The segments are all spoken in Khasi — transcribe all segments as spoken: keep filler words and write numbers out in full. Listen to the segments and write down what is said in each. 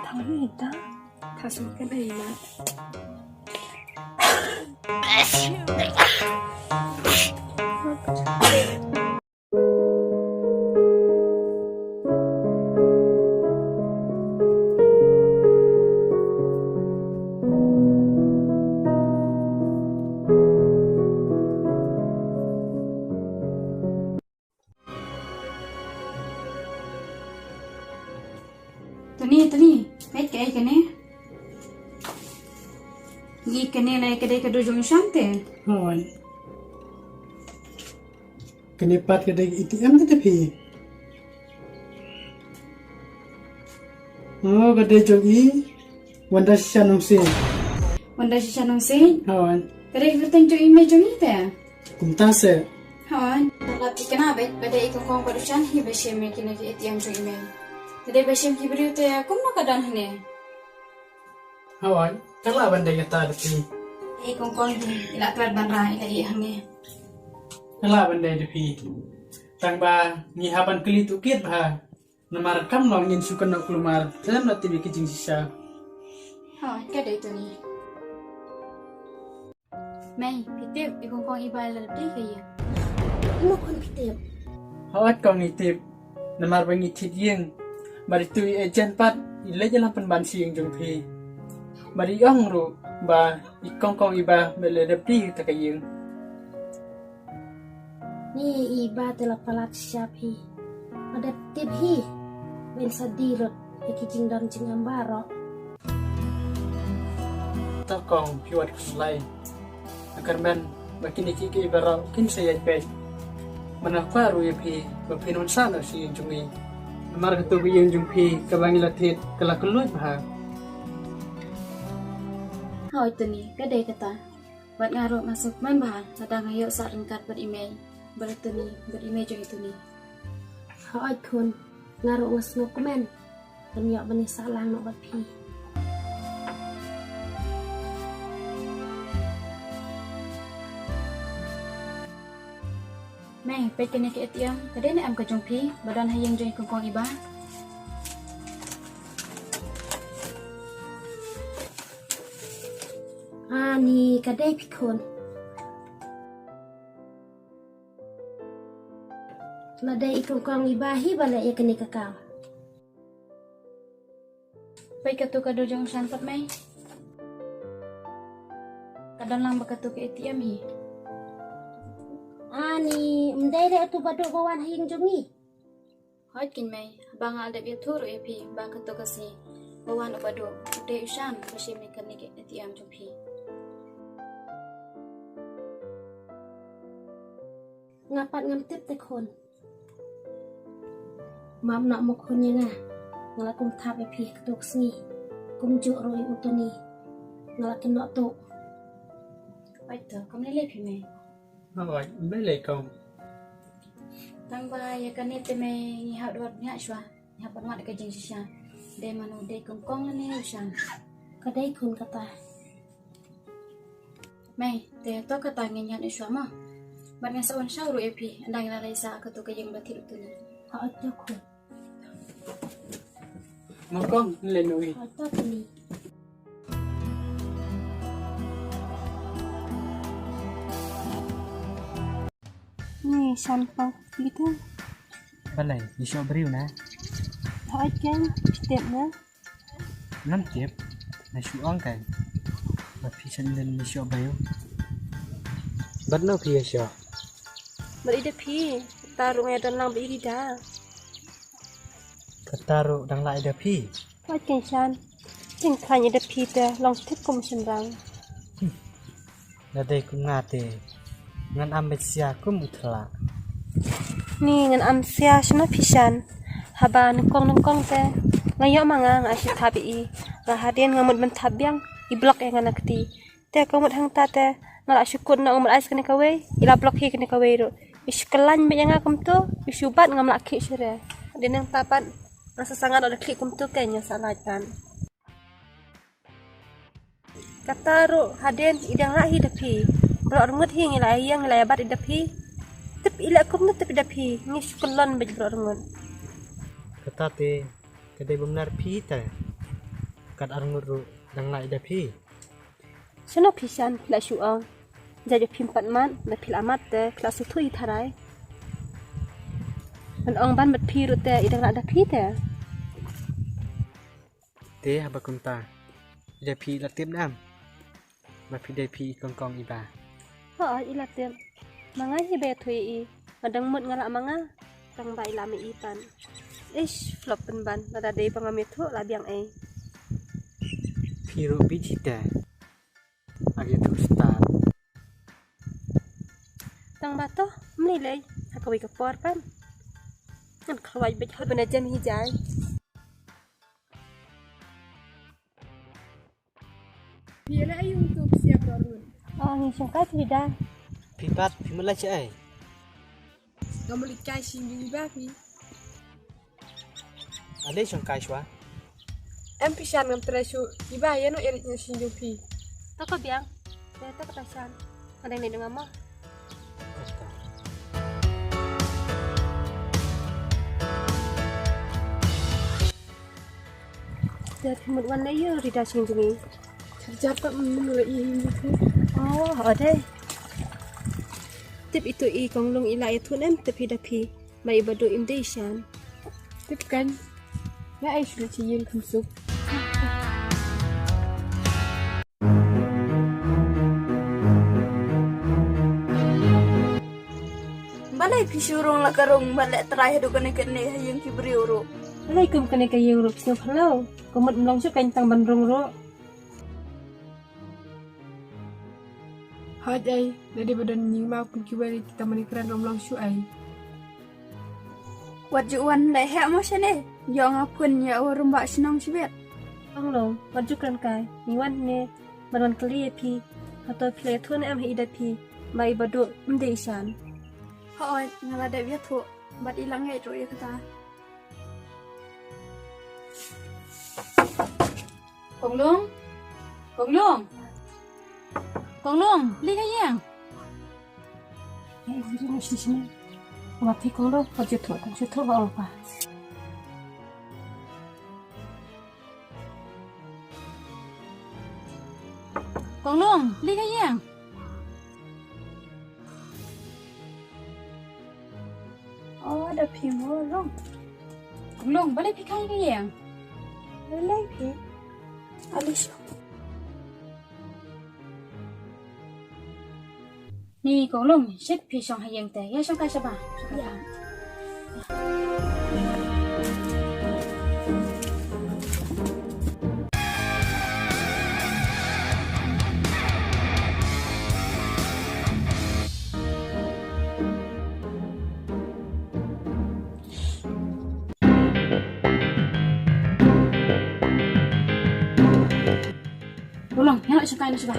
Thang ni ta. Thang sum kan ai na. Tuni, Tuni, peit kaei kane. Ngi kane lai ka dei ka dur jong Shan te. Hooid. Kane pat ka dei A T M te phi. Oh, ka dei jong i. Wanda shisha nongsiej. Wanda shisha nongsiej? Hooid. Ka dei ka kyrteng jong i mei jong i te? Kumta se. Hooid. Lap ki kane bad ka dei i kong kong bad u Shan hi ba shim ïa kine ki A T M jong i mei. Ka dei ba shim ki briew te kumno ka don hangne? Hooid. Ka lah ban dei kata da phi. I kong kong hi i la klet ban rah i la ïeh hangne. Ka lah ban dei da phi. Tang ba ngi hap ban kylli tohkit bha. Namar kam long ngin shu kynnoh kulmar khlem da tip ïa ki jingshisha. Hooid, ka dei Tuni. Mei, phi tip, i kong kong i ba la dep die ka ïing. Mo khun phi tip. Hooid kong ngi tip. Namar ba ngi thied ïing. Bad itu i agent pat i leit ïalam pynban sha ïing jong phi. Bad i ong ruh ba i kong kong i ba mei la dep die kata ka ïing. Ni i ba te la palat sha phi. Ba dep tip hi. Ban sa die lut ïa ki jingdon jingem baroh. To kong phi wat khuslai. Nga kyrmen ba kine kiei kiei baroh kin sa ïaid beit. Ba nga kwah ruh ïa phi ba phin wan sah noh sha ïing jong ngi. Namar katu ka ïing jong phi kaba ngi la thied ka la kylluid bha. Hooid Tuni, ka dei kata. Bad nga ruh nga sngewkmen bha lada nga ïoh sah ryngkat bad i mei bad i Tuni, bad i mei jong i Tuni. Hooid khun, nga ruh nga sngewkmen ban ïoh ban ïasah lang noh bad phi. Mei, peit kane ka A T M, ka dei ne em ka jong phi ba don ha ïing jong i kong kong i ba? Ani, ka dei phi khun. La dei i kong kong i ba hi ba leh ïa kane ka kam. Peit katu ka dur jong Shan pat mei. Ka don lang bad katu ka A T M hi. Ani, ym dei re atu ba duk ba wan ha ïing jong ngi. Hooid keiñ mei, haba nga la dep ïathuh ruh ïa phi ba katu ka sngi ba wan u ba duk u dei u Shan ba shim ïa kane ka A T M jong phi. Nga pat ngam tip te khun. Map noh mo khun ïa nga. Nga la kum thap ïa phi katu ka sngi. Kumjuh ruh ïa u Tony. Nga la kynnoh tuh. Hooid to, kam lei lei phi mei. Hooid, ym lei lei kong. Tang ba ïa kane te mei ngi hap dwar bniah shuwa. Ngi hap ban wad ka jingshisha. Dei mano, dei kong kong lane u Shan. Ka dei khun kata. Mei, te to kata ngin ïaid shuwa mo. Bad ngan sa wan shaw ruh ïa phi, ynda ngi la leit sah katu ka ïing ba thied u Tony. Hooid to khun. Mo kong, leit noh ïa. Hooid to Tony. Ni Shan pa kita. Balei, ïa shoh briew na? Hooid keiñ, tip na. Ngam tip, nga shu ong keiñ ba phi shan lem ïa shoh briew. Bad no phi ïa shoh? Bad i da phi, kata ruh nga ïa don lang bad i da. Kata ruh dang lah i da phi. Hooid keiñ Shan, jingkhlaiñ i da phi te long tip kum u shynrang. Lada dei kum nga te ngan am beit sia kum u thla. Ni ngan am sia shano phi Shan. Haba nyngkong nyngkong te nga ïoh ma nga nga shu thap ïa i. Nga hadien nga mut ban thap biang i block ïa nga na kti. Te ka mut hangta te nga la shu kut noh nga mut ai sa kane kawei i la block hi kane kawei ruh. I shu khlaiñ beit ïa nga kumto i shu bat ngam lah khih shuh re. Hadien nangta pat nga sa sangad noh da khlieh kumto keiñ nga sa lait pat. Kata ruh hadien i dang rah hi da phi. Baroh arngut hi ngi la ïeng ngi la ïa bat i da phi. Tip i leh kumno tip i da phi ngi shu kyllon beit baroh arngut. Kata te ka dei bym nar phi te. Kat arngut ruh dang lah ïa phi. Shano phi shan phi la shu ong. Jait ba phim pat mad, da phi la mad te phi la shu thuh i tharai. Ban ong ban bad phi ruh te i dang lah da phi te. Te haba kumta, i da phi la tip nam? Ba phi dei phi i kongkong i ba. Hooid, i la tip. Ma nga hi ba ïathuh ïa i. Nga dang mut nga lah ma nga. Tang ba i lah ma i pan. Ish, flop pynban. Lada dei ba ngam ïathuh la biang ei. Phi ruh bit hi te. Ag ïathuh stad. Tang ba to, mlei lei. Ha kawei ka por pan. Ngan khlawai bit hoi ban jem hi jai. Phi ïa leh aïu tu phi siap rot run? Oh, ngi shongkai phi da. Phi pat, phi mut leit shaei? Nga mut leit kai shingjung i ba phi. Ale shongkai shuwa. Em phi shan ngam trei shuh, i ba ïa no ïa leit shingjung phi. To ka biang. Te to ka ta shan. Nga dang leit nga ma. Te phi mut wan lei ïa Rida shingjung i. Jar jar ta mun mun la i hi ni. Oh, ade. Tip itu i Konglung i la i thun em te phi da phi. Ba i ba duh im dei shan. Tip kan. La ai shu la chi ïing kham suk. Balei phi shu rung la ka rung, balei trai haduh kane kane ha ïing ki briew ruh. Balei kum kane ka ïing ruh phi sngewphyllaw. Ka mut mlong shu kan tang ban rung ruh. Hooid ei, lada ba don ñiuhmau kum kiwei kita mane kren ym long shuh ei. Wat ju wan leh heh mo shane, ïoh nga pun ïa u rymbah shnong shibit. Ong long, wat ju kren kai, ngi wan ne, ban wan kylli ïa phi, hato phi la ïathuh ne em ha i da phi, ba i ba duh ym dei i shan. Hooid, nga la dep ïathuh, bad i la ngeit ruh ïa kata. Konglung? Konglung? Konglung, leit ha ïing. Ai, ziri nu shi shi. Wa ti Konglung, pa jutho, pa jutho wa pa. Konglung, leit ha ïing. Oh, da phi mo long. Long, balei phi kai ka ïing? Balei phi? Alisha. Ni ko long, shit phi shong ha ïing te. Ïa shong kai shaba. Ïa. Ulang, ïa, shuka, ïa, shuka.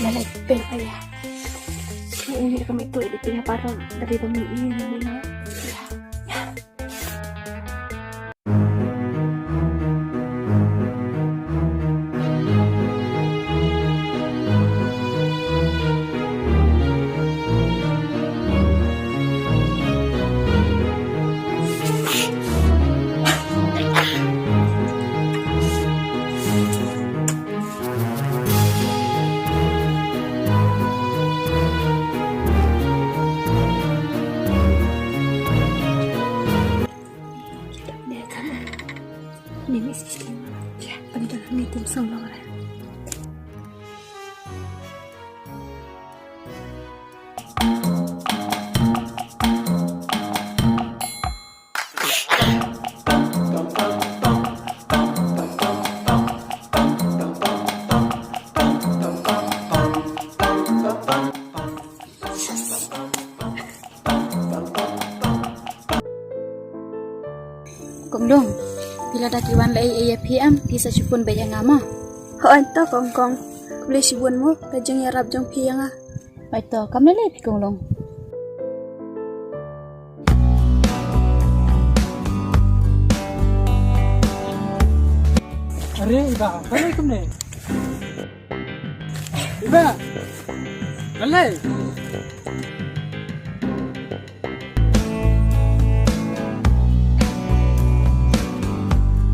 Lalai peng aya. Ini kami tu di tengah param dari bumi ini. Kong Long, phi lada ki wan lei ei ei ïa phi em, phi sa shu phone beit ïa nga mo. Hooid to Kong Kong. Khublei shibun mo ka jingïarap jong phi ïa nga. Hooid to, kam lei lei phi Kong Long. Are i Bah, balei kumne? I Bah, balei?